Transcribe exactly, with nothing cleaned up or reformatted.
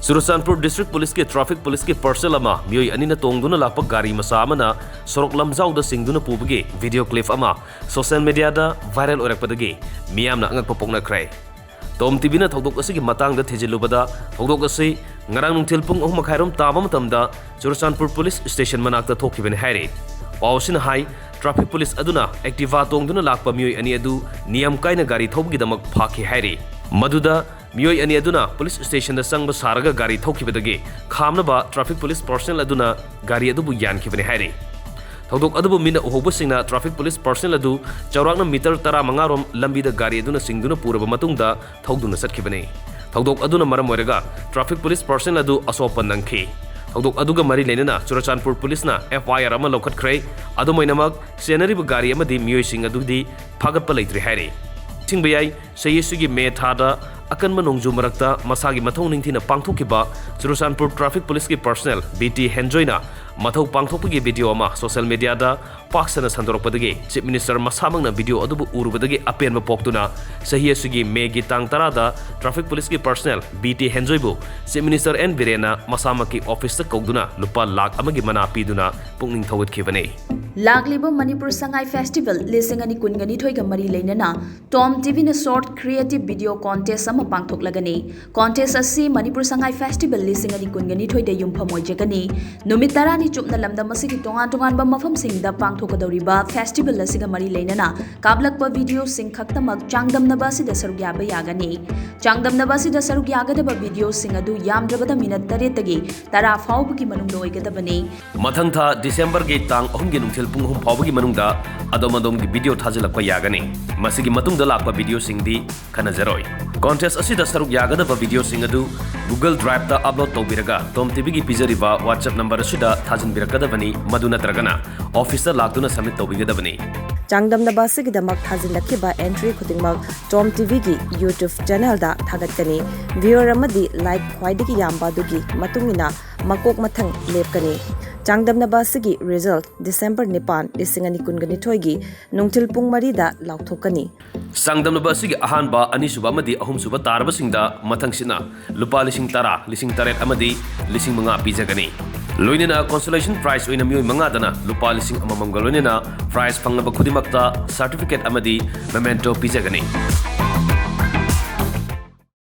Churachandpur District Policeꯀꯤ traffic policeꯀꯤ personnel ꯑꯃ ꯃꯤꯑꯣꯏ ꯑꯅꯤꯅ ꯇꯣꯡꯗꯨꯅ ꯂꯥꯛꯄ ꯒꯥꯔꯤ ꯃꯆꯥ ꯑꯃꯅ ꯁꯣꯔꯣꯛ ꯂꯝꯖꯥꯎꯗ ꯆꯤꯡꯗꯨꯅ ꯄꯨꯕꯒꯤ video clip ꯑꯃ social mediaꯗ viral ꯑꯣꯏꯔꯛꯄꯗꯒꯤ ꯃꯤꯌꯥꯝꯅ ꯑꯉꯛꯄ ꯄꯣꯛꯅꯈ꯭ꯔꯦ꯫ ꯇꯣꯝ ꯇꯤꯚꯤꯅ ꯊꯧꯗꯣꯛ ꯑꯁꯤꯒꯤ ꯃꯇꯥꯡꯗ ꯊꯤꯖꯤꯜꯂꯨꯕꯗ, ꯊꯧꯗꯣꯛ ꯑꯁꯤ ꯉꯔꯥꯡ ꯅꯨꯡꯊꯤꯜ ꯄꯨꯡ ꯑꯍꯨꯝ ꯃꯈꯥꯏꯔꯣꯝ ꯇꯥꯕ ꯃꯇꯝꯗ ꯆꯨꯔꯆꯥꯟꯄꯨꯔ police station ꯃꯅꯥꯛꯇ ꯊꯣꯛꯈꯤꯕꯅꯤ ꯍꯥꯏꯔꯤ꯫ ꯄꯥꯎ ꯑꯁꯤꯅ ꯍꯥꯏ, traffic police ꯑꯗꯨꯅ Activa ꯇꯣꯡꯗꯨꯅ ꯂꯥꯛꯄ ꯃꯤꯑꯣꯏ ꯑꯅꯤ ꯑꯗꯨ ꯅꯤꯌꯝ ꯀꯥꯏꯅ ꯒꯥꯔꯤ ꯊꯧꯕꯒꯤꯗꯃꯛ ꯐꯥꯈꯤ ꯍꯥꯏꯔꯤ꯫ ꯃꯗꯨꯗ ꯃꯤꯑꯣꯏ ꯑꯅꯤ ꯑꯗꯨꯅ police stationꯗ ꯆꯪꯕ ꯁꯥꯔꯒ ꯒꯥꯔꯤ ꯊꯧꯈꯤꯕꯗꯒꯤ ꯈꯥꯝꯅꯕ traffic police personnel ꯑꯗꯨꯅ ꯒꯥꯔꯤ ꯑꯗꯨꯕꯨ ꯌꯥꯟꯈꯤꯕꯅꯤ ꯍꯥꯏꯔꯤ꯫ ꯊꯧꯗꯣꯛ ꯑꯗꯨꯕꯨ ꯃꯤꯠꯅ ꯎꯍꯧꯕꯁꯤꯡꯅ traffic police personnel ꯑꯗꯨ ꯆꯥꯎꯔꯥꯛꯅ meter ꯇꯔꯥꯃꯉꯥ ꯔꯣꯝ ꯂꯝꯕꯤꯗ ꯒꯥꯔꯤ ꯑꯗꯨꯅ ꯆꯤꯡꯗꯨꯅ ꯄꯨꯔꯕ ꯃꯇꯨꯡꯗ ꯊꯧꯗꯨꯅ ꯆꯠꯈꯤꯕꯅꯤ꯫ ꯊꯧꯗꯣꯛ ꯑꯗꯨꯅ ꯃꯔꯝ ꯑꯣꯏꯔꯒ traffic police personnel ꯑꯗꯨ ꯑꯁꯣꯛꯄ ꯅꯪꯈꯤ꯫ ꯊꯧꯗꯣꯛ ꯑꯗꯨꯒ ꯃꯔꯤ ꯂꯩꯅꯅ ꯆꯨꯔꯆꯥꯟꯄꯨꯔ policeꯅ FIR ꯑꯃ ꯂꯧꯈꯠꯈ꯭ꯔꯦ꯫ ꯑꯗꯨꯝ ꯑꯣꯏꯅꯃꯛ, ꯆꯦꯟꯅꯔꯤꯕ ꯒꯥꯔꯤ ꯑꯃꯗꯤ ꯃꯤꯑꯣꯏꯁꯤꯡ ꯑꯗꯨꯗꯤ ꯐꯥꯒꯠꯄ ꯂꯩꯇ꯭ꯔꯤ ꯍꯥꯏꯔꯤ꯫ ꯅꯤꯡꯁꯤꯡꯕ ꯌꯥꯏ, ꯆꯍꯤ ꯑꯁꯤꯒꯤ ꯃꯦ ꯊꯥꯗ ꯑꯀꯟꯕ ꯅꯣꯡꯖꯨ ꯃꯔꯛꯇ ꯃꯁꯥꯒꯤ ꯃꯊꯧ ꯅꯤꯡꯊꯤꯅ ꯄꯥꯡꯊꯣꯛꯈꯤꯕ ꯆꯨꯔꯆꯥꯟꯄꯨꯔ traffic policeꯀꯤ personnel ꯕꯤ ꯇꯤ ꯍꯦꯟꯖꯣꯏꯅ ꯃꯊꯧ ꯄꯥꯡꯊꯣꯛꯄꯒꯤ video ꯑꯃ social mediaꯗ ꯄꯥꯛ ꯁꯟꯅ ꯁꯟꯗꯣꯔꯛꯄꯗꯒꯤ Chief Minister ꯃꯁꯥꯃꯛꯅ video ꯑꯗꯨꯕꯨ ꯎꯔꯨꯕꯗꯒꯤ ꯑꯄꯦꯟꯕ ꯄꯣꯛꯇꯨꯅ ꯆꯍꯤ ꯑꯁꯤꯒꯤ ꯃꯦꯒꯤ ꯇꯥꯡ ꯇꯔꯥꯗ traffic policeꯀꯤ personnel ꯕꯤ ꯇꯤ ꯍꯦꯟꯖꯣꯏꯕꯨ Chief Minister ꯑꯦꯟ ꯕꯤꯔꯦꯟꯅ ꯃꯁꯥꯃꯛꯀꯤ officeꯇ ꯀꯧꯗꯨꯅ ꯂꯨꯄꯥ ꯂꯥꯈ ꯑꯃꯒꯤ ꯃꯅꯥ ꯄꯤꯗꯨꯅ ꯄꯨꯛꯅꯤꯡ ꯊꯧꯒꯠꯈꯤꯕꯅꯤ꯫ ꯂꯥꯛꯂꯤꯕ ꯃꯅꯤꯄꯨꯔ ꯁꯉꯥꯏ festival ꯂꯤꯁꯤꯡ ꯑꯅꯤ ꯀꯨꯟꯒ ꯅꯤꯊꯣꯏꯒ ꯃꯔꯤ ꯂꯩꯅꯅ ꯇꯣꯝ ꯇꯤꯚꯤꯅ short creative video contest ꯑꯃ ꯄꯥꯡꯊꯣꯛꯂꯒꯅꯤ꯫ Contest ꯑꯁꯤ ꯃꯅꯤꯄꯨꯔ ꯁꯉꯥꯏ festival ꯂꯤꯁꯤꯡ ꯑꯅꯤ ꯀꯨꯟꯒ ꯅꯤꯊꯣꯏꯗ ꯌꯨꯝꯐꯝ ꯑꯣꯏꯖꯒꯅꯤ꯫ ꯅꯨꯃꯤꯠ ꯇꯔꯥꯅꯤ ꯆꯨꯞꯅ ꯂꯝꯗꯝ ꯑꯁꯤꯒꯤ ꯇꯣꯉꯥꯟ ꯇꯣꯉꯥꯟꯕ ꯃꯐꯝꯁꯤꯡꯗ ꯄꯥꯡꯊꯣꯛꯀꯗꯧꯔꯤꯕ festival ꯑꯁꯤꯒ ꯃꯔꯤ ꯂꯩꯅꯅ ꯀꯥꯞꯂꯛꯄ videoꯁꯤꯡ ꯈꯛꯇꯃꯛ ꯆꯥꯡꯗꯝꯅꯕ ꯑꯁꯤꯗ ꯁꯔꯨꯛ ꯌꯥꯕ ꯌꯥꯒꯅꯤ꯫ ꯆꯥꯡꯗꯝꯅꯕ ꯑꯁꯤꯗ ꯁꯔꯨꯛ ꯌꯥꯒꯗꯕ videoꯁꯤꯡ ꯑꯗꯨ ꯌꯥꯝꯗ꯭ꯔꯕꯗ minute ꯇꯔꯦꯠꯇꯒꯤ ꯇꯔꯥ ꯐꯥꯎꯕꯒꯤ ꯃꯅꯨꯡꯗ ꯑꯣꯏꯒꯗꯕꯅꯤ꯫ ꯃꯊꯪ ꯊꯥ Decemberꯒꯤ ꯇꯥꯡ ꯑꯍꯨꯝꯒꯤ ꯅꯨꯡꯊꯤꯜ ꯄꯨꯡ ꯑꯍꯨꯝ ꯐꯥꯎꯕꯒꯤ ꯃꯅꯨꯡꯗ ꯑꯗꯣꯝ ꯑꯗꯣꯝꯒꯤ video ꯊꯥꯖꯤꯜꯂꯛꯄ ꯌꯥꯒꯅꯤ꯫ ꯃꯁꯤꯒꯤ ꯃꯇꯨꯡꯗ ꯂꯥꯛꯄ videoꯁꯤꯡꯗꯤ ꯈꯟꯅꯖꯔꯣꯏ꯫ Contest ꯑꯁꯤꯗ ꯁꯔꯨꯛ ꯌꯥꯒꯗꯕ videoꯁꯤꯡ ꯑꯗꯨ Google Driveꯇ upload ꯇꯧꯕꯤꯔꯒ ꯇꯣꯝ ꯇꯤꯚꯤꯒꯤ ꯄꯤꯖꯔꯤꯕ WhatsApp number ꯑꯁꯤꯗ ꯊꯥꯖꯤꯟꯕꯤꯔꯛꯀꯗꯕꯅꯤ, ꯃꯗꯨ ꯅꯠꯇ꯭ꯔꯒꯅ officeꯇ ꯂꯥꯛꯇꯨꯅ submit ꯇꯧꯕꯤꯒꯗꯕꯅꯤ꯫ ꯆꯥꯡꯗꯝꯅꯕ ꯑꯁꯤꯒꯤꯗꯃꯛ ꯊꯥꯖꯤꯜꯂꯛꯈꯤꯕ entry ꯈꯨꯗꯤꯡꯃꯛ ꯇꯣꯝ ꯇꯤꯚꯤꯒꯤ YouTube channelꯗ ꯊꯥꯒꯠꯀꯅꯤ꯫ Viewer ꯑꯃꯗꯤ like ꯈ꯭ꯋꯥꯏꯗꯒꯤ ꯌꯥꯝꯕ ꯑꯗꯨꯒꯤ ꯃꯇꯨꯡ ꯏꯟꯅ ꯃꯀꯣꯛ ꯃꯊꯪ ꯂꯦꯞꯀꯅꯤ꯫ ꯆꯥꯡꯗꯝꯅꯕ ꯑꯁꯤꯒꯤ result December ꯅꯤꯄꯥꯟ, ꯂꯤꯁꯤꯡ ꯑꯅꯤ ꯀꯨꯟꯒ ꯅꯤꯊꯣꯏꯒꯤ ꯅꯨꯡꯊꯤꯜ ꯄꯨꯡ ꯃꯔꯤꯗ ꯂꯥꯎꯊꯣꯛꯀꯅꯤ꯫ ꯆꯥꯡꯗꯝꯅꯕ ꯑꯁꯤꯒꯤ ꯑꯍꯥꯟꯕ, ꯑꯅꯤꯁꯨꯕ ꯑꯃꯗꯤ ꯑꯍꯨꯝꯁꯨꯕ ꯇꯥꯔꯕꯁꯤꯡꯗ ꯃꯊꯪꯁꯤꯠꯅ ꯂꯨꯄꯥ ꯂꯤꯁꯤꯡ ꯇꯔꯥ, ꯂꯤꯁꯤꯡ ꯇꯔꯦꯠ ꯑꯃꯗꯤ ꯂꯤꯁꯤꯡ ꯃꯉꯥ ꯄꯤꯖꯒꯅꯤ꯫ ꯂꯣꯏꯅꯅ consolation prize ꯑꯣꯏꯅ ꯃꯤꯑꯣꯏ ꯃꯉꯥꯗꯅ ꯂꯨꯄꯥ ꯂꯤꯁꯤꯡ ꯑꯃꯃꯝꯒ ꯂꯣꯏꯅꯅ prize ꯐꯪꯂꯕ ꯈꯨꯗꯤꯡꯃꯛꯇ certificate ꯑꯃꯗꯤ memento ꯄꯤꯖꯒꯅꯤ꯫